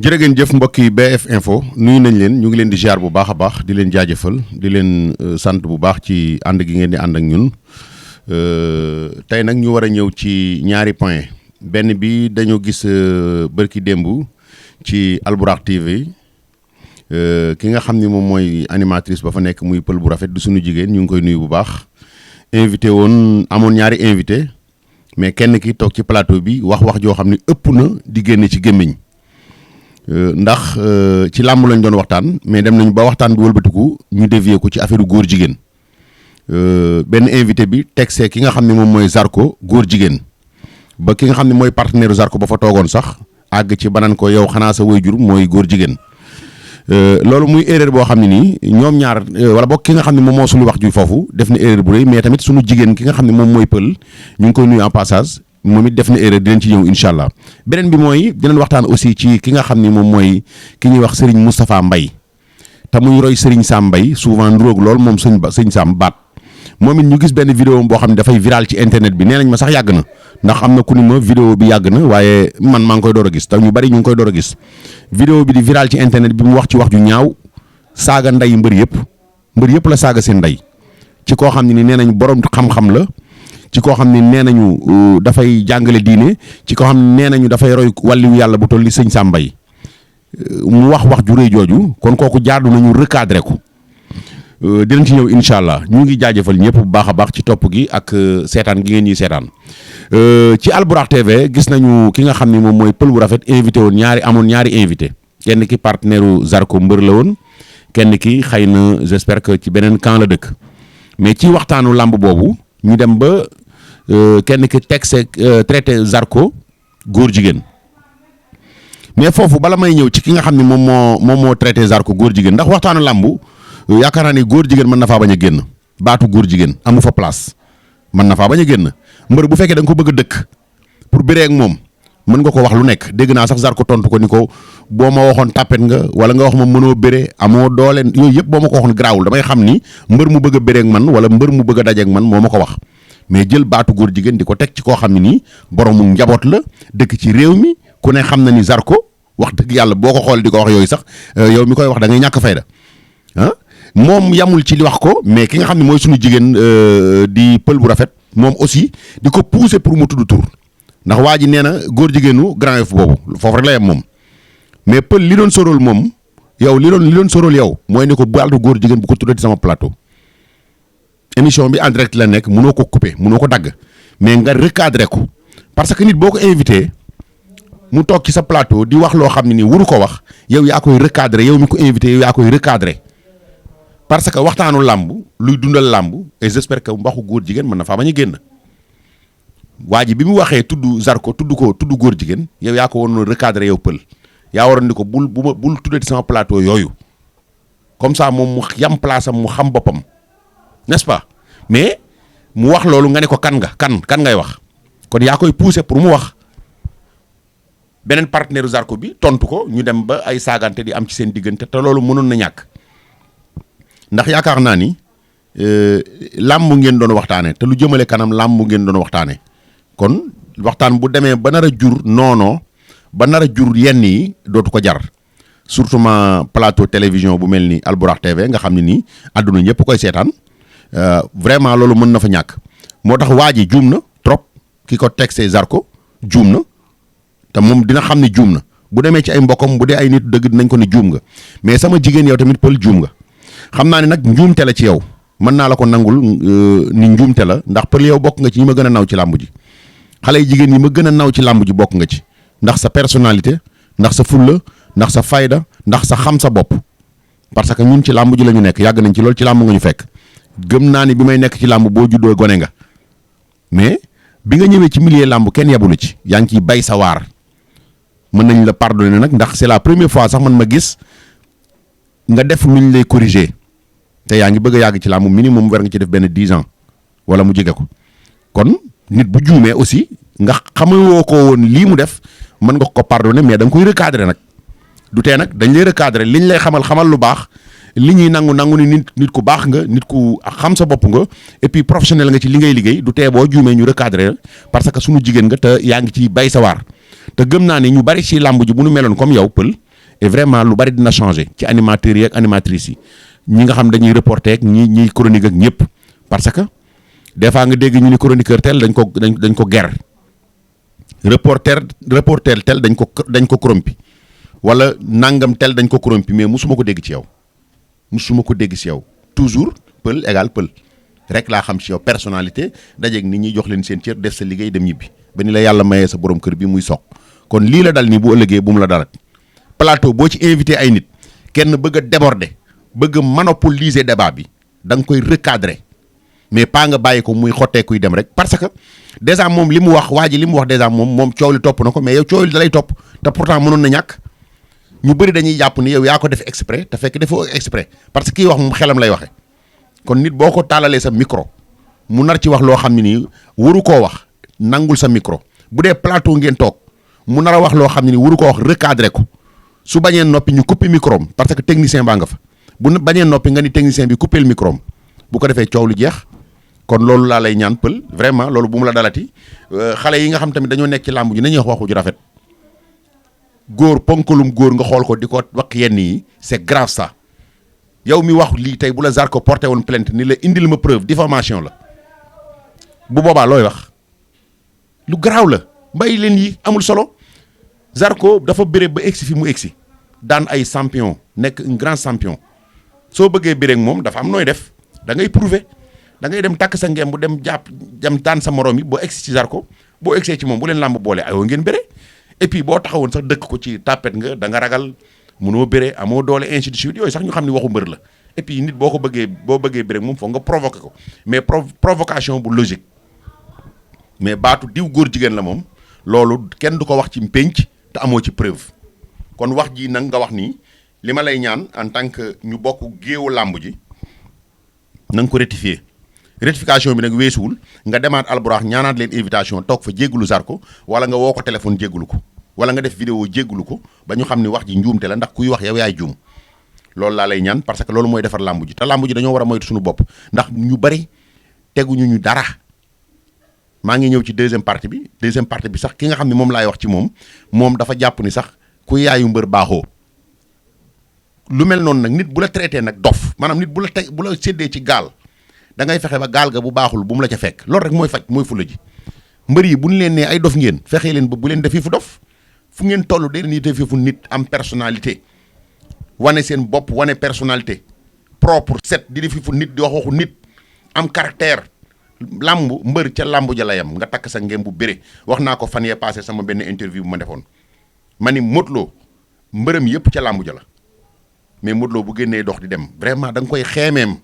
jërë ngeen jëf mbokki BF Info nuyu nañ leen ñu ngi leen di ziar bu baax a baax di leen jaajëfal di leen sant bu baax ci ànd gi ngeen di ànd ak ñun tey nag ñu war a ñëw ci ñaari point benn bi dañoo gis bërki démb ci Albourakh TV ki nga xam ni moom mooy animatrice ba fa nekk muy pël bu rafet du suñu jigéen ñu ngi koy nuyu bu baax invité woon amoon ñaari invité mais kenn ki toog ci plateau bi wax joo xam ni ëpp na di génne ci gémmiñ ndax ci làmb lañ doon waxtaan mais dem nañu ba waxtaan bi wëlbatiku ñu dévier ko ci affaire góor jigéen benn invité bi texte ki nga xam ne moom mooy Zarko góor jigéen ba ki nga xam ne mooy partenaire Zarko ba fa toogoon sax àgg ci banaan ko yow xanaa sa waajur mooy góor jigéen loolu muy erreur boo xam ne nii ñoom ñaar wala boog ki nga xam ne moom moo suñu wax ju foofu def na erreur bu rëy mais tamit suñu jigéen ki nga xam ne moom mooy pël ñu ngi koy nuyu en passage moom it def na erreur dinañ ci ñëw incha allah beneen bi mooy dinañ waxtaan aussi ci ki nga xam ni moom mooy ki ñuy wax Serigne Moustapha Mbaye te muy roy Serigne Sam Mbaye souvent nduróog lool moom sëñ Sam baat moom it ñu gis benn vidéo boo xam ne dafay viral ci internet bi nee nañ ma sax yàgg na ndax am na ku ni ma vidéo bi yàgg na waaye man maa ngi koy door a gis te ñu bari ñu ngi koy door a gis vidéo bi di viral ci internet bi mu wax ci wax ju ñaaw saaga nday mbër yëpp la saaga seen nday ci koo xam ne ni nee nañ borom xam-xam la ci koo xam ne nee nañu dafay jàngale diine ci koo xam ne nee nañu dafay roy wàlliwu yàlla bu toll ni sëñ Sam Mbaye mu wax ju rëy jooju kon kooku jaadu nañu recadré ko dinañ ci ñëw incha allah ñu ngi jaajëfal ñëpp bu baax a baax ci topp gi ak seetaan gi ngeen ñuy seetaan ci Albourakh TV gis nañu ki nga xam ne moom mooy pël bu rafet invité woon amoon ñaari invité kenn ki partenaire u Zarko mbër la woon kenn ki xëy na j'espère que ci beneen camp la dëkk mais ci waxtaanu làmb boobu ñu dem ba kenn ki texte traité Zarko góor jigéen mais foofu bala may ñëw ci ki nga xam ne moom moo traité Zarko góor jigéen ndax waxtaanu làmb yaakaar naa ni góor jigéen mën na faa bañ a génn baatu góor jigéen amu fa place mën na faa bañ a génn mbër bu fekkee da nga ko bëgg a dëkk pour bëree ak moom mën nga ko wax lu nekk dégg naa sax Zarko tontu ko ni ko boo ma waxoon tàppet nga wala nga wax ma mënoo bëree amoo doole yooyu yëpp boo ma ko waxoon garaawul damay xam ni mbër mu bëgg a bëree ak man wala mbër mu bëgg a daje ak man moo ma ko wax mais jël baatu góor jigéen di ko teg ci koo xam ne nii boroomu njaboot la dëkk ci réew mi ku ne xam na ni Zarko wax dëgg yàlla boo ko xool di ko wax yooyu sax yow mi koy wax da ngay ñàkk fayda ah moom yamul ci li wax ko mais ki nga xam ne mooy suñu jigéen di pël bu rafet moom aussi di ko pousser pour mu tudd tur ndax waa ji nee na góor jigéenu Grand Yoff boobu foofu rek la yem moom mais pël li doon sóoróol moom yow li doon sóoróol yow mooy ne ko baatu góor jigéen bu ko tuddati sama plateau émission bi en direct la nekk mënoo ko couper mënoo ko dagg mais nga recadrer ko parce que nit boo ko invité mu toog ci sa plateau di wax loo xam ne nii waru ko wax yow yaa koy recadrer yow mi ko invité yow yaa koy recadrer parce que waxtaanu làmb luy dundal làmb et j'espère que waxu góor jigéen mën na faa bañ a génn waa ji bi mu waxee tudd Zarko tudd góor jigéen yow yaa ko waroon recadrer yow pël yaa waroon ni ko bul tuddati sama plateau yooyu comme ça moom mu yam place am mu xam boppam n'est-ce pas mais mu wax loolu nga ne ko kan ngay wax kon yaa koy pousser pour mu wax beneen partenaire Zarko bi tontu ko ñu dem ba ay saagante di am ci seen diggante te loolu mënoon na ñàkk ndax yaakaar naa ni làmb ngeen doon waxtaane te lu jëmale kanam làmb ngeen doon waxtaane kon waxtaan bu demee ba nar a jur noonoo ba nar a jur yenn yi dootu ko jar surtout ma plateau télévision bu mel ni Albourakh TV nga xam ne nii àdduna ñëpp koy seetaan vraiment loolu mën na fa ñàkk moo tax waa ji juum na trop ki ko texte Zarko juum na te moom dina xam ne juum na bu demee ci ay mbokkam bu dee ay nit dëgg dinañ ko ne juum nga mais sama jigéen yow tamit pël juum nga xam naa ne nag njuumte la ci yow mën naa la ko nangul ni njuumte la ndax pël yow bokk nga ci ñi ma gën a naw ci làmb ji xale yi jigéen yi ma gën a naw ci làmb ji bokk nga ci ndax sa personnalité ndax sa fulla ndax sa fayda ndax sa xam sa bopp parce que ñun ci làmb ji la ñu nekk yàgg nañ ci loolu ci làmb nga ñu fekk gëm naa ni bi may nekk ci làmb boo juddoo gone nga mais bi nga ñëwee ci milieu làmb kenn yabulu ci yaa ngi ciy bay sa waar mën nañ la pardonner nag ndax c'est la première fois sax man ma gis nga def luñ lay corriger te yaa ngi bëgg a yàgg ci làmb minimum war nga ci def benn 10 ans wala mu jege ko kon nit bu juumee aussi nga xamewoo ko woon lii mu def mën nga ko pardonner mais da nga koy recadrer nag du tee nag dañ lay recadrer liñ lay xamal lu baax li ñuy nangu ni nit ku baax nga nit ku xam sa bopp nga et puis professionnel nga ci li ngay liggéey du tee boo juumee ñu recadrer parce que suñu jigéen nga te yaa ngi ci bay sa waar te gëm naa ne ñu bari ci làmb ji bu nu meloon comme yow pël et vraiment lu bari dina changer ci animateurs yi ak animatrices yi ñi nga xam dañuy reporter ak ñi chronique ak ñëpp parce que des fois nga dégg ñu ni chroniqueur tel dañ ko ger reporter tel dañ ko corrompi wala nangam tel dañ ko corrompi mais musuma ko dégg ci yow toujours pël égal pël rek laa xam ci yow personnalité dajeeg nit ñi jox leen seen cër def sa liggéey dem ñibbi ba ni la yàlla mayee sa borom kër bi muy soq kon lii la dal nii bu ëllëgee bu mu la dalat plateau boo ci invité ay nit kenn bëgg a déborder bëgg a monopoliser débat bi da nga koy recadrer mais pas nga bàyyi ko muy xottee kuy dem rek parce que déjà moom li mu wax waa ji li mu wax déjà moom coow li topp na ko mais yow coow li da lay topp te pourtant mënoon na ñàkk ñu bëri dañuy jàpp ni yow yaa ko def exprès te fekk defoo exprès parce que kii wax moom xelam lay waxe kon nit boo ko taalalee sa micro mu nar ci wax loo xam ne nii waru koo wax nangul sa micro bu dee plateau ngeen toog mu nar a wax loo xam ne nii waru koo wax recadrer ko su bañee noppi ñu couper micro am parce que technicien baa nga fa bu bañee noppi nga ni technicien bi couper le micro am bu ko defee coow lu jeex kon loolu laa lay ñaan pël vraiment loolu bu mu la dalati xale yi nga xam tamit dañoo nekk ci làmb ji nañuy wax waxu ju rafet góor ponkalum góor nga xool ko di ko wax yenn yi c'est grave ça yow mi wax lii tey bu la Zarko porté woon plainte ni la indil ma preuve diffamation la bu boobaa looy wax lu garaaw la mbay leen yi amul solo Zarko dafa bëre ba egsi fi mu egsi daan ay champion nekk un grand champion soo bëggee bëre ak moom dafa am nooy def da ngay prouver da ngay dem takk sa ngem bu dem jàpp dem daan sa morom yi boo egsi ci Zarko boo egsee ci moom bu leen làmb boole ayoo ngeen bëre et puis boo taxawoon sax dëkk ko ci tapet nga da nga ragal munoo bëre amoo doole ainsi de suite yooyu sax ñu xam ni waxu mbër la et puis nit boo bëggee bëre moom foog nga provoquer ko mais provocation bu logique mais baatu diw góor jigéen la moom loolu kenn du ko wax ci pénc te amoo ci preuve kon wax ji nag nga wax nii li ma lay ñaan en tant que ñu bokk géewu làmb ji na nga ko rectification bi nag weesuwul nga demaat alburax ñaanaat leen invitation toog fa jéggulu Zarko wala nga woo ko téléphone jéggulu ko wala nga def vidéo jéggulu ko ba ñu xam ni wax ji njuumte la ndax kuy wax yow yaay juum loolu laa lay ñaan parce que loolu mooy defar làmb ji te làmb ji dañoo war a moytu suñu bopp ndax ñu bari teguñu ñu dara maa ngi ñëw ci deuxième partie bi sax ki nga xam ne moom laay wax ci moom dafa jàpp ni sax ku yaayu mbër baaxoo lu mel noonu nag nit bu la traité nag dof maanaam nit bu la séddee ci gaal da ngay fexe ba gaal ga bu baaxul bu mu la ca fekk loolu rek mooy faj mooy fula ji mbër yi bu ñu leen nee ay dof ngeen fexee leen ba bu leen def fu dof fu ngeen toll de leen def fu nit am personnalité wane seen bopp wane personnalité propre set di def fu nit di wax waxu nit am caractère làmb mbër ca làmb ja la yam nga takk sa ngeen bu béré wax naa ko fan yee passé sama benn interview bu ma defoon ma ni Modou Lo mbërëm yëpp ca làmb ja la mais Modou Lo bu génnee dox di dem vraiment da nga koy xeemeem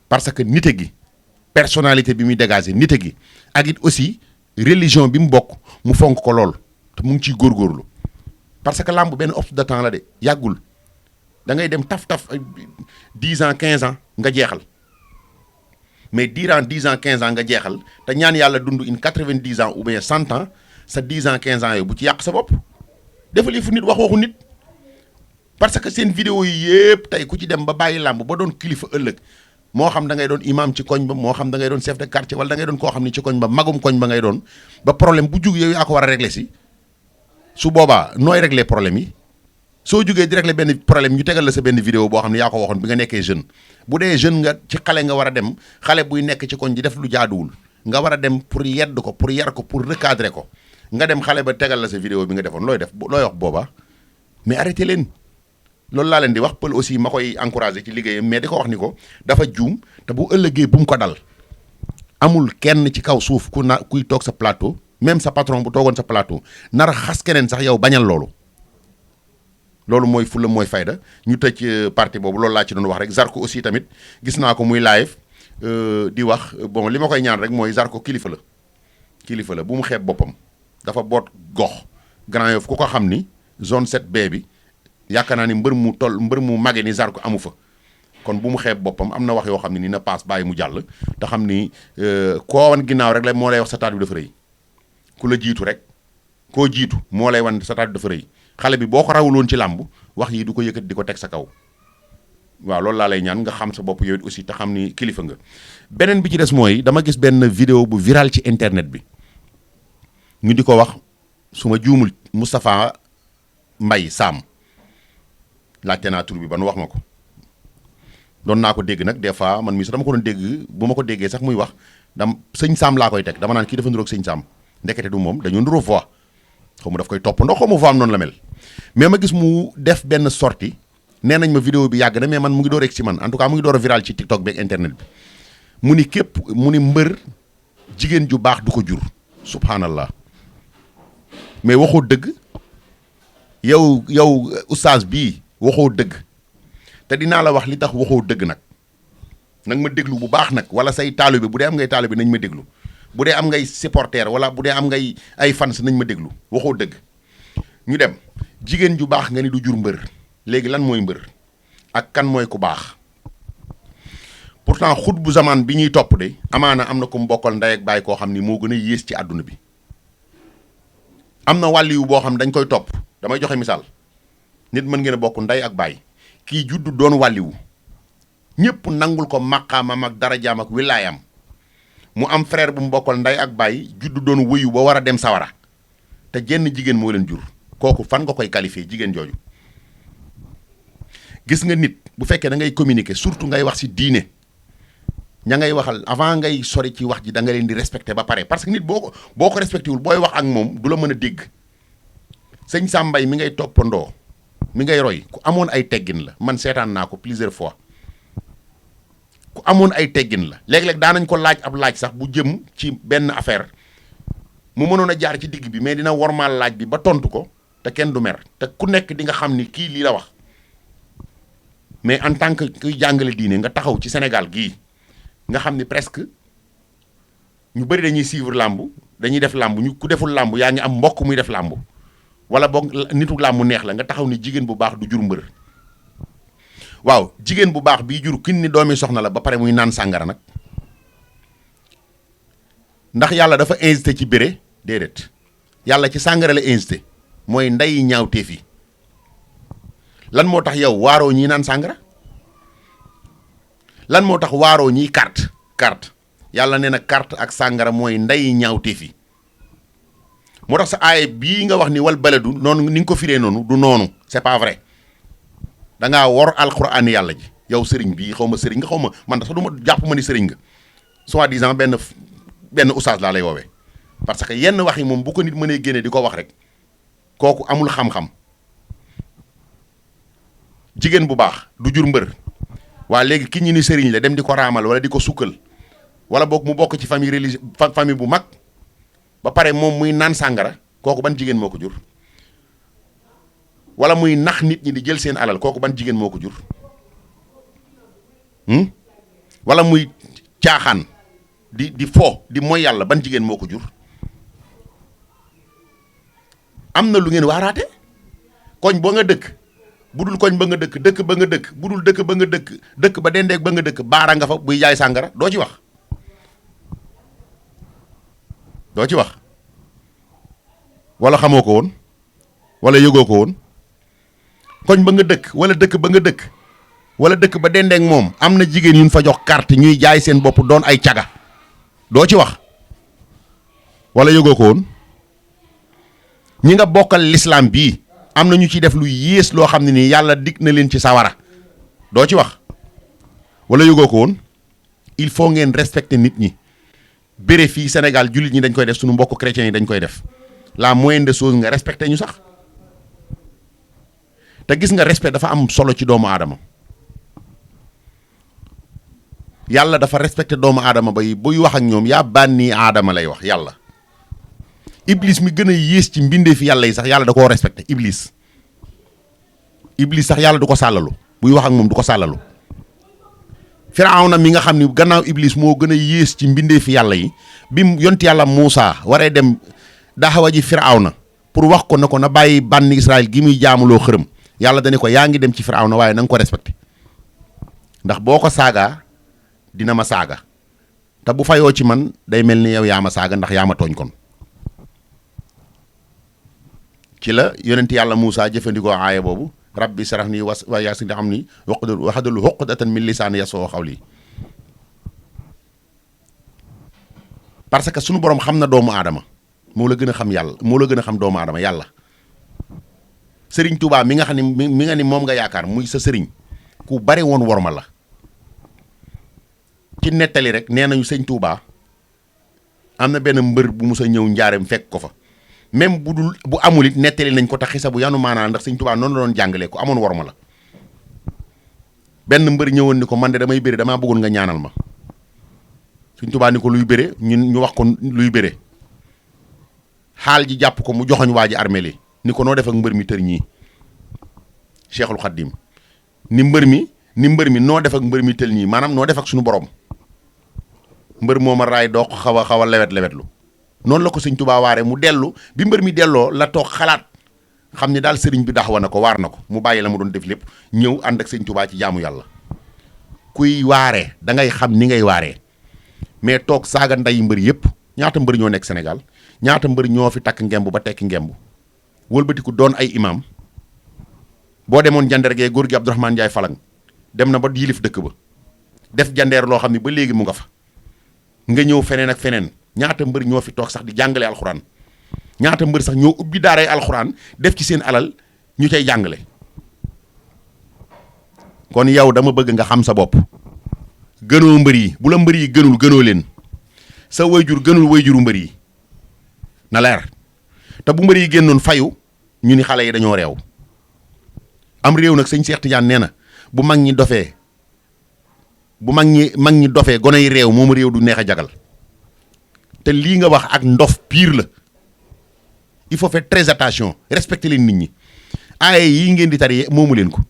parce que nite gi personnalité bi muy dégager nite gi ak it aussi religion bi mu bokk mu fonk ko lool te mu ngi ciy góorgóorlu parce que làmb benn laps de temps la de yàggul da ngay dem taf 10 ans 15 ans nga jeexal mais durant 10 ans 15 ans nga jeexal te ñaan yàlla dund une 90 ans ou bien 100 ans sa 10 ans 15 ans yooyu bu ci yàq sa bopp defal yi fu nit wax waxu nit parce que seen vidéo yi yëpp tey ku ci dem ba bàyyi làmb ba doon kilifa ëllëg moo xam da ngay doon imam ci koñ ba moo xam da ngay doon chef de quartier wala da ngay doon koo xam ni ci koñ ba magum koñ ba ngay doon ba problème bu jug yow yaa ko war a régler si su boobaa nooy régler problème yi soo jugee di régler benn problème ñu tegal la sa benn vidéo boo xam ne yaa ko waxoon bi nga nekkee jeune bu dee jeune nga ci xale nga war a dem xale buy nekk ci koñ di def lu jaaduwul nga war a dem pour yedd ko pour yar ko pour recadrer ko nga dem xale ba tegal la sa vidéo bi nga defoon looy wax boobaa mais arrêté leen loolu laa leen di wax pël aussi ma koy encouragé ci liggéeyam mais di ko wax ni ko dafa juum te bu ëllëgee bu mu ko dal amul kenn ci kaw suuf kuy toog sa plateau même sa patron bu toogoon sa plateau nar a xas keneen sax yow bañal loolu mooy fulla mooy fayda ñu tëj partie boobu loolu laa ci doon wax rek Zarko aussi tamit gis naa ko muy live di wax bon li ma koy ñaan rek mooy Zarko kilifa la bu mu xeeb boppam dafa boot gox Grand Yoff ku ko xam ni zone 7B bi yaakaar naa ni mbër mu màggee ni Zarko amu fa kon bu mu xeeb boppam am na wax yoo xam ne ni na paas bàyyi mu jàll te xam ni koo wan ginnaaw rek la moo lay wax sa taat bi dafa rëy ku la jiitu rek koo jiitu moo lay wan sa taat bi dafa rëy xale bi boo ko rawuloon ci làmb wax yi du ko yëkkati di ko teg sa kaw waaw loolu laa lay ñaan nga xam sa bopp yow aussi te xam ni kilifa nga beneen bi ci des mooy dama gis benn vidéo bu viral ci internet bi ñu di ko wax su ma juumul Moustapha Mbaye Sam laajte naa tur bi ba nu wax ma ko doon naa ko dégg nag des fois man mii sax dama ko doon dégg bu ma ko déggee sax muy wax sëñ Sam laa koy teg dama naan kii dafa niroog sëñ Sam ndekete du moom dañoo niroo voix xaw ma daf koy topp ndox xaw ma voix am noonu la mel mais ma gis mu def benn sortie nee nañ ma vidéo bi yàgg na mais man mu ngi door a egg si man en tout cas mu ngi door a viral ci TikTok beeg internet bi mu ni képp mu ni mbër jigéen ju baax du ko jur subhanallah mais waxoo dëgg yow oustaz bii waxoo dëgg te dinaa la wax li tax waxoo dëgg nag ma déglu bu baax nag wala say taalibe bu dee am ngay taalibe nañ ma déglu bu dee am ngay supporter wala bu dee am ngay ay fans nañ ma déglu waxoo dëgg ñu dem jigéen ju baax nga ni du jur mbër léegi lan mooy mbër ak kan mooy ku baax pourtant xut bu zaman bi ñuy topp de amaana am na ku mu bokkal ndey ak baay koo xam ni moo gën a yées ci àdduna bi am na wàlliyu boo xam dañ koy topp damay joxe misaal nit mën ngeen a bokk ndey ak baay kii juddu doon wàlliwu ñëpp nangul ko maqaamam ak darajaam ak wilaayam mu am frère bu mu bokkal ndey ak baay juddu doon wëyu ba war a dem sawara te jenn jigéen moo leen jur kooku fan nga koy qualifier jigéen jooju gis nga nit bu fekkee da ngay communiquer surtout ngay wax ci diine ña ngay waxal avant ngay sori ci wax ji da nga leen di respecter ba pare parce que nit boo ko respecté wul booy wax ak moom du la mën a dégg sëñ Sambay mi ngay toppandoo mi ngay roy ku amoon ay teggin la man seetaan naa ko plusieurs fois ku amoon ay teggin la léeg-léeg daanañ ko laaj ab laaj sax bu jëm ci benn affaire mu mënoon a jaar ci digg bi mais dina wormaal laaj bi ba tontu ko te kenn du mer te ku nekk di nga xam ni kii lii la wax mais en tant que kuy jàngale diine nga taxaw ci Sénégal gii nga xam ni presque ñu bëri dañuy suivre làmb dañuy def làmb ñu ku deful làmb yaa ngi am mbokk muy def làmb wala boog nitu làmb neex la nga taxaw ni jigéen bu baax du jur mbër waaw jigéen bu baax bii jur kin ni doomi soxna la ba pare muy naan sàngara nag ndax yàlla dafa incité ci béré déedéet yàlla ci sàngara la incité mooy ndey ñaawteef yi lan moo tax yow waaroo ñii naan sàngara lan moo tax waaroo ñiy carte yàlla nee na carte ak sàngara mooy ndey ñaawteef yi moo tax sa aaye bii nga wax ni wal baladu noonu ni nga ko firee noonu du noonu c'est pas vrai da ngaa wor alxuraan yàlla ji yow sëriñ bii xaw ma sëriñ nga xaw ma man sax du ma jàpp ma ni sëriñ nga soi-disant benn oustaz laa lay woowee parce que yenn wax yi moom bu ko nit mënee génne di ko wax rek kooku amul xam-xam jigéen bu baax du jur mbër waa léegi ki ñu ni sëriñ la dem di ko raamal wala di ko sukkal wala boog mu bokk ci famille religieuse famille bu mag ba pare moom muy naan sàngara kooku ban jigéen moo ko jur wala muy nax nit ñi di jël seen alal kooku ban jigéen moo ko jur wala muy caaxaan di fo di mooy yàlla ban jigéen moo ko jur am na lu ngeen waaraate koñ ba nga dëkk bu dul koñ ba nga dëkk ba nga dëkk bu dul dëkk ba nga dëkk ba dendeeg ba nga dëkk baara nga fa buy jaay sàngara doo ci wax wala xamoo ko woon wala yëgoo ko woon koñ ba nga dëkk wala dëkk ba nga dëkk wala dëkk ba dendeeg moom am na jigéen yu ñu fa jox carte ñuy jaay seen bopp doon ay caga doo ci wax wala yëgoo ko woon ñi nga bokkal l'islam bii am na ñu ciy def lu yées loo xam ne nii yàlla dig na leen ci sawara doo ci wax wala yëgoo ko woon il faut ngeen respecter nit ñi béré fii Sénégal jullit ñi dañ koy def suñu mbokk chrétiens yi dañ koy def la moindre des choses nga respecter ñu sax te gis nga respect dafa am solo ci doomu aadama yàlla dafa respecter doomu aadama bay buy wax ak ñoom yaa bànni aadama lay wax yàlla iblis mi gën a yées ci mbindeefi yàlla yi sax yàlla da koo respecté iblis sax yàlla du ko sàllalu buy wax ak moom du ko sàllalu firawna mi nga xam ni gannaaw iblis moo gën a yées ci mbindeefi yàlla yi bi yonti yàlla Muusa waree dem daxawa ji firawna pour wax ko ne ko na bàyyi bànni Israël gi muy jaamuloo xërëm yàlla dane ko yaa ngi dem ci firawna waaye na nga ko respecté ndax boo ko saagaa dina ma saaga te bu fayoo ci man day mel ni yow yaa ma saaga ndax yaa ma tooñ kon ci la yonent yàlla Muusa jëfandikoo aaya boobu rabbi sarax nii wa yaasi nga xam ni waxadul uqdatan min lisaani yasoo xawli parce que sunu borom xam na doomu aadama moo la gën a xam yàlla moo la gën a xam doomu aadama yàlla sëriñ Touba mi nga xam ne mi nga ni moom nga yaakaar muy sa sëriñ ku bari woon worma la ci nettali rek nee nañu sëñ Touba am na benn mbër bu mus a ñëw njaareem fekk ko fa même bu amul it nettali nañ ko tax xisa bu yanu maanaa ndax sëñ Touba noonu la doon jàngalee ko amoon worma la benn mbër ñëwoon ni ko man de damay bëre damaa bëggoon nga ñaanal ma sëñ Touba ni ko luy bëre ñu wax ko luy bëre xaal ji jàpp ko mu joxoñ waa ji armeel yi ni ko noo def ak mbër mi tër ñii Cheikhul Khadim ni mbër mi noo def ak mbër mi tël ñii maanaam noo def ak suñu borom mbër mooma raay dox xaw a lewetlu noonu la ko sëñ Touba waaree mu dellu bi mbër mi delloo la toog xalaat xam ni daal sëriñ bi daxwa na ko waar na ko mu bàyyi la mu doon def lépp ñëw ànd ak sëñ Touba ci jaamu yàlla kuy waaree da ngay xam ni ngay waaree mais toog saaga nday mbër yëpp ñaata mbër ñoo nekk Sénégal ñaata mbër ñoo fi takk ngemb ba tekki ngemb wëlbatiku doon ay imam boo demoon jandeer góor gi Abdourahmane Ndiaye Falang dem na ba yilif dëkk ba def jandeer loo xam ne ba léegi mu nga fa nga ñëw feneen ak feneen ñaata mbër ñoo fi toog sax di jàngale alxuraan ñaata mbër sax ñoo ubbi daaray alxuraan def ci seen alal ñu cay jàngale kon yow dama bëgg nga xam sa bopp gënoo mbër yi bu la mbër yi gënoo leen sa wayjur gënul wayjuru mbër yi na leer te bu mbër yi génnoon fayu ñu ni xale yi dañoo réew am réew nag sëñ Cheikh Tidiane nee na bu mag ñi dofee gone yi réew moom réew du neex a jagal te lii nga wax ak ndof pire la il faut faire très attention respecter leen nit ñi aaye yi ngeen di tari moomu leen ko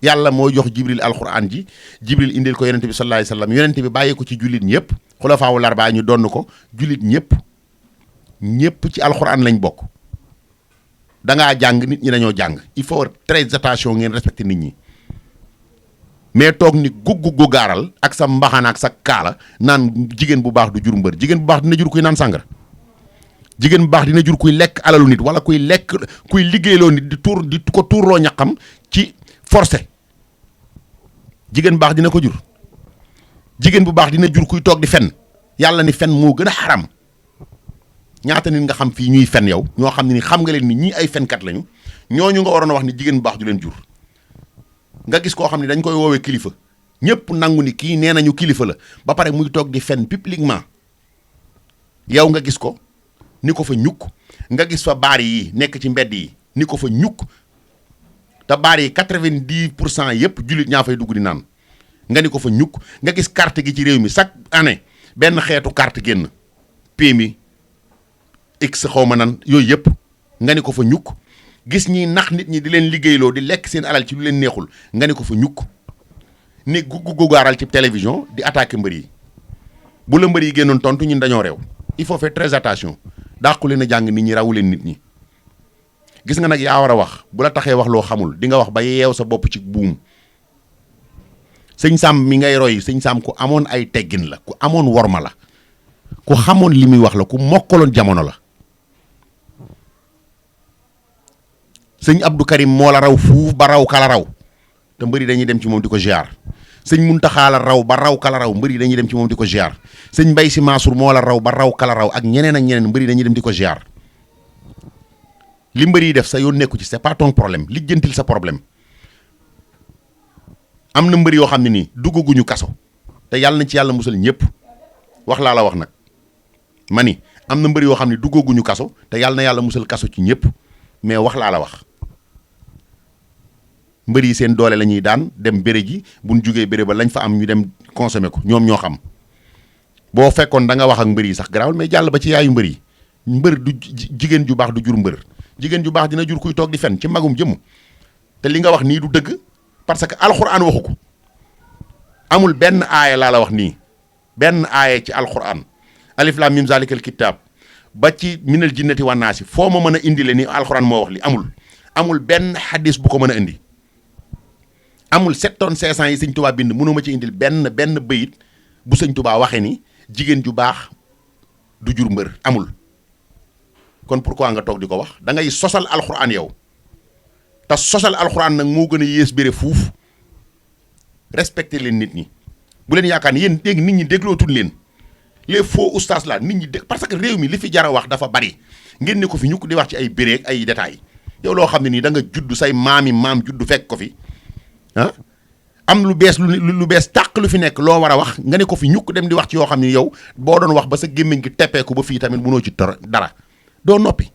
yàlla moo jox jibril alquran ji jibril indil ko yonente bi sallallahu alayhi wasallam yonente bi bàyyi ko ci jullit ñëpp xulafaawu larbaa ñu donn ko jullit ñëpp ci alquran lañ bokk da ngaa jàng nit ñi dañoo jàng il faut très attention ngeen respecter nit ñi mais toog ni guggu gaaral ak sa mbaxana ak sa kaala naan jigéen bu baax du jur mbër jigéen bu baax dina jur kuy naan sàngara jigéen bu baax dina jur kuy lekk alalu nit wala kuy liggéeyloo nit di ko tuurloo ñaqam ci forcé jigéen bu baax dina ko jur jigéen bu baax dina jur kuy toog di fen yàlla ni fen moo gën a xaram ñaata nit nga xam fii ñuy fen yow ñoo xam ne ni xam nga leen ni ñii ay fenkat lañu ñooñu nga waroon a wax ni jigéen bu baax du leen jur nga gis koo xam ne dañ koy woowee kilifa ñëpp nangu ni kii nee nañu kilifa la ba pare muy toog di fen publiquement yow nga gis ko ni ko fa ñukk nga gis fa baar yi nekk ci mbedd yi ni ko fa ñukk te baar yi 90% yëpp jullit ñaa fay dugg di naan nga ni ko fa ñukk nga gis carte gi ci réew mi chaque année benn xeetu carte génn PMI x xaw ma nan yooyu yëpp nga ni ko fa ñukk gis ñi nax nit ñi di leen liggéeyloo di lekk seen alal ci lu leen neexul nga ni ko fa ñukk ni gugaaral ci télévision di attaquer mbër yi bu la mbër yi génnoon tontu ñun dañoo réew il faut faire très attention dàqu leen a jàng nit ñi rawu leen nit ñi gis nga nag yaa war a wax bu la taxee wax loo xamul di nga wax ba yeew sa bopp ci buum sëñ Sam mi ngay roy sëñ Sam ku amoon ay teggin la ku amoon worma la ku xamoon li muy wax la ku mokkaloon jamono la sëñ Abdou Karim moo la raw fuuf ba raw kala raw te mbëri dañuy dem ci moom di ko ziar sëñ Muntaxa la raw ba raw kala raw mbëri dañuy dem ci moom di ko ziar sëñ Mbay Si Mansour moo la raw ba raw kala raw ak ñeneen mbëri dañuy dem di ko ziar li mbëri yi def sa yoon nekku ci c'est pas ton problème lijjantil sa problème am na mbëri yoo xam ne nii duggaguñu kaso te yàlla na ci yàlla musal ñëpp wax laa la wax nag ma ni am na mbëri yoo xam ne duggaguñu kaso te yàlla na yàlla musal kaso ci ñëpp mais wax laa la wax mbër yi seen doole la ñuy daan dem béré ji buñ jugee béré ba lañ fa am ñu dem consommer ko ñoom ñoo xam boo fekkoon da nga wax ak mbër yi sax garaawul mais jàll ba ci yaayu mbër yi mbër du jigéen ju baax du jur mbër jigéen ju baax dina jur kuy toog di fen ci magum jëmm te li nga wax nii du dëgg parce que alxuraan waxu ko amul benn aaya laa la wax nii benn aaya ci alxuraan alif lam mim zalikal kitab ba ci minal jinnati wan naasi foo ma mën a indi le ni alxuraan moo wax li amul benn xadis bu ko mën a indi amul 7 tonnes 500 yi sëñ Tuubaa bind mënuma ci indil benn bayit bu sëñ Tuubaa waxee ni jigéen ju baax du jur mbër amul kon pourquoi nga toog di ko wax da ngay sosal alxuraan yow te sosal alxuraan nag moo gën a yées béré fuuf respecté leen nit ñi bu leen yaakaar ni yéen dégg nit ñi déglootul leen les faux oustaz la nit ñi dégg parce que réew mi li fi jar a wax dafa bari ngeen ne ko fi ñu ko di wax ci ay béré ak ay détails yow loo xam ne nii da nga judd say maam judd fekk ko fi ah am lu bees lu bees tàq lu fi nekk loo war a wax nga ne ko fi ñukk dem di wax ci yoo xam ne yow boo doon wax ba sa gémmiñ gi teppeeku ba fii tamit mënoo ci dara doo noppi.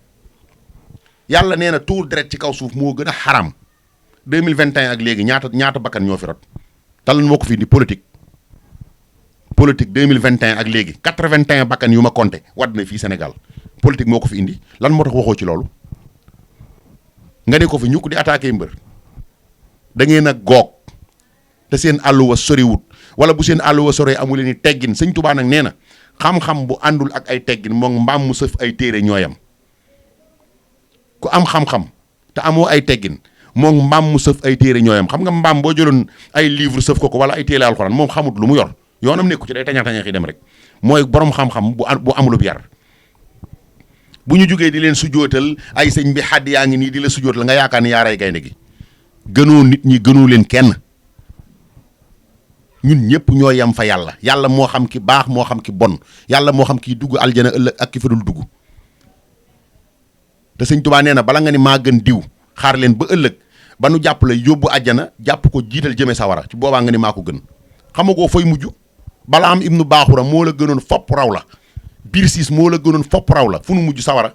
yàlla nee na tuur deret ci kaw suuf moo gën a xaram 2021 ak léegi ñaata bakkan ñoo fi rot talan moo ko fi indi politique 2021 ak léegi 81 bakkan yu ma compté wadd na fii Sénégal politique moo ko fi indi lan moo tax waxoo ci loolu nga ne ko fi ñukk di attaqué mbër da ngeen a goog te seen àlluwa soriwut wala bu seen àlluwa soree amu leen ni teggin sëñ Tuubaa nag nee na xam-xam bu àndul ak ay teggin moom mbaam mu sëf ay téere ñooyam ku am xam-xam te amoo ay teggin moom mbaam mu sëf ay téere ñooyam xam nga mbaam boo jëloon ay livre sëf ko wala ay téere alxuraan moom xamut lu mu yor yoonam nekku ci day tañax yi dem rek mooy borom xam-xam bu amulub yar bu ñu jógee di leen sujootal ay sëñ bi xadd yaa ngi nii di la sujoot la nga yaakaar ni yaaray gaynde gi gënoo nit ñi gënoo leen kenn ñun ñëpp ñoo yem fa yàlla moo xam ki baax moo xam ki bon yàlla moo xam ki dugg aljana ëllëg ak ki fa dul dugg te sëñ Tuubaa nee na bala nga ni maa gën diw xaar leen ba ëllëg ba nu jàpp la yóbbu àjjana jàpp ko jiital jëme sawara ci boobaa nga ni maa ko gën xamagoo fooy mujj Balaam ibnu Baaxura moo la gënoon fopp raw la biir siis moo la gënoon fopp raw la fu nu mujj sawara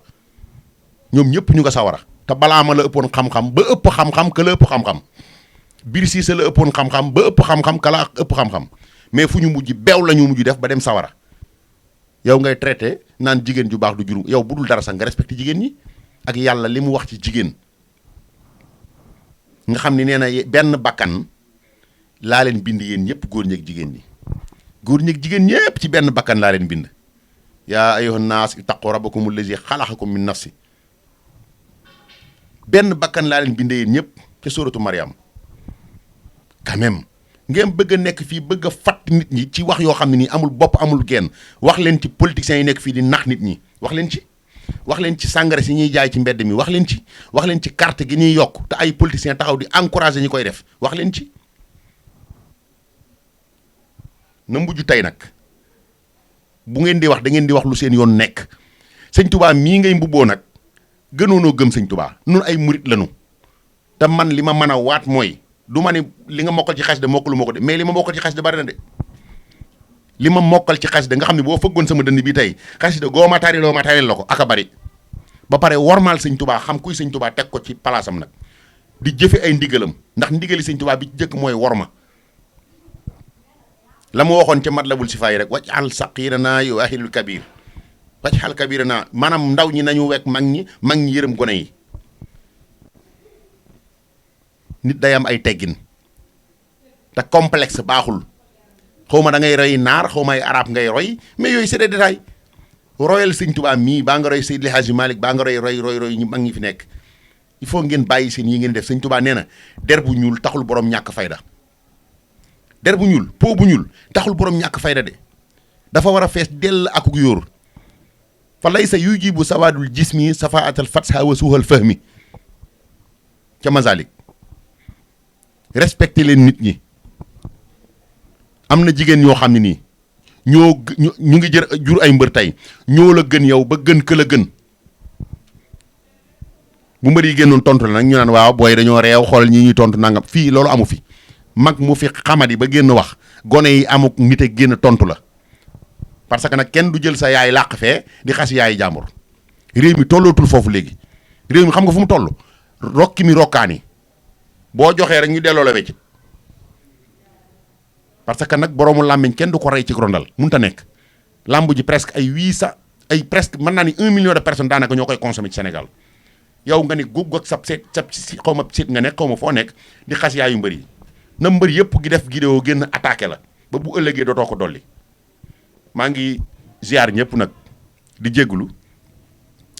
ñoom ñëpp ñu nga sawara te Balaama la ëppoon xam-xam ba ëpp xam-xam ka la ëpp xam-xam biir siis la ëppoon xam-xam ba ëpp xam-xam ka la ëpp xam-xam mais fu ñu mujj beew la ñu mujj def ba dem sawara yow ngay traité naan jigéen ju baax du juru yow bu dul dara sax nga respecté jigéen ñi ak yàlla li mu wax ci jigéen nga xam ni nee na benn bakkan laa leen bind yéen ñëpp góor ñeeg jigéen ñi góor ñeeg jigéen ñëpp ci benn bakkan laa leen bind yaa ayyuhan naas ittaqu rabbakum allazi xalaqakum min nafsi benn bakkan laa leen bind yéen ñëpp ca sóoratu Mariam quand même ngeen bëgg a nekk fii bëgg a fatt nit ñi ci wax yoo xam ne nii amul bopp amul genn wax leen ci politiciens yi nekk fii di nax nit ñi wax leen ci sàngara si ñuy jaay ci mbedd mi wax leen ci carte gi ñuy yokk te ay politiciens taxaw di encourager ñi koy def wax leen ci na mujj tey nag bu ngeen di wax da ngeen di wax lu seen yoon nekk sëñ Tuubaa mii ngay mbubboo nag gënoonoo gëm sëñ Tuubaa nun ay murit lañu te man li ma mën a waat mooy du ma ne li nga mokkal ci xasida mokkalu ma ko de mais li ma mokkal ci xasida bari na de li ma mokkal ci xasida nga xam ne boo fëggoon sama dënd bi tey xasida goo ma tari loo ma taril la ko aka bari ba pare wormaal sëñ Tuubaa xam kuy sëñ Tuubaa teg ko ci palaasam nag di jëfe ay ndigalam ndax ndigali sëñ Tuubaa bi ci jëkk mooy worma la ma waxoon ca Matlabul Sifaay rek waj'al saqiiranaa yuwaahilul kabiir waj'al kabiiranaa maanaam ndaw ñi nañu wekk mag ñi yërëm gone yi nit day am ay teggin te complexe baaxul xaw ma da ngay roy naar xaw ma ay arab ngay roy mais yooyu c'est des détails royal sëñ Tuubaa mii baa nga roy Seydi El Hadji Malick baa nga roy ñu mag ñi fi nekk il faut ngeen bàyyi seen yi ngeen def sëñ Tuubaa nee na der bu ñuul taxul borom ñàkk fayda der bu ñuul po bu ñuul taxul borom ñàkk fayda de dafa war a fees dell akuk yóor fa lay sa yuy jibu sawaadul jismi safaatal fatha wa suuxal fahmi ca Masalik respecté leen nit ñi am na jigéen ñoo xam ne nii ñu ngi jur ay mbër tey ñoo la gën yow ba gën ka la gën bu mbër yi génnoon tontu la nag ñu naan waaw booy dañoo reew xool ñi ñuy tontu nangam fii loolu amu fi mag mu fi xamadi ba génn wax gone yi amuk nit ak génn tontu la parce que nag kenn du jël sa yaay làq fee di xas yaay jàmbur réew mi tollootul foofu léegi réew mi xam nga fu mu toll rokki mi rokkaani boo joxee rek ñu delloo la wecc parce que nag boroomu làmmiñ kenn du ko rey ci rondal mënta nekk làmb ji presque ay presque mën naa ni 1 million de personnes daanaka ñoo koy consommer ci Sénégal yow nga ni gug ak sab xaw ma seet nga nekk xaw ma foo nekk di xas yaayu mbër yi na mbër yëpp gi def vidéo génn attaqué la ba bu ëllëgee dootoo ko dolli maa ngi ziar ñëpp nag di jégglu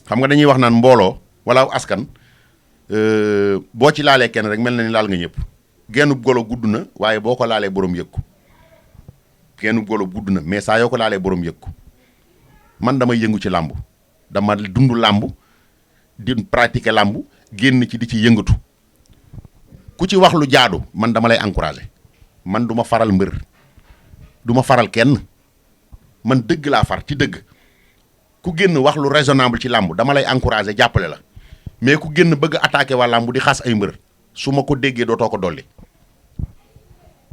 xam nga dañuy wax naan mbooloo wala askan boo ci laalee kenn rek mel na ni laal nga ñëpp gennub golo gudd na waaye boo ko laalee borom yëg ko gennub golo gudd na mais saa yoo ko laalee borom yëg ko man damay yëngu ci làmb dama dund làmb di pratiquer làmb génn ci di ci yëngatu ku ci wax lu jaadu man dama lay encourager man du ma faral mbër du ma faral kenn man dëgg laa far ci dëgg ku génn wax lu raisonnable ci làmb dama lay encourager jàppale la mais ku génn bëgg attaqué waa làmb di xaas ay mbër su ma ko déggee dootoo ko dolli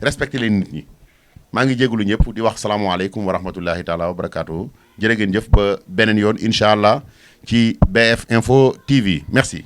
respecté leen nit ñi maa ngi jégalu ñëpp di wax salaamaaleykum wa rahmatullahi taala wa barakaatu jërë ngeen jëf ba beneen yoon incha allah ci BF Info TV merci.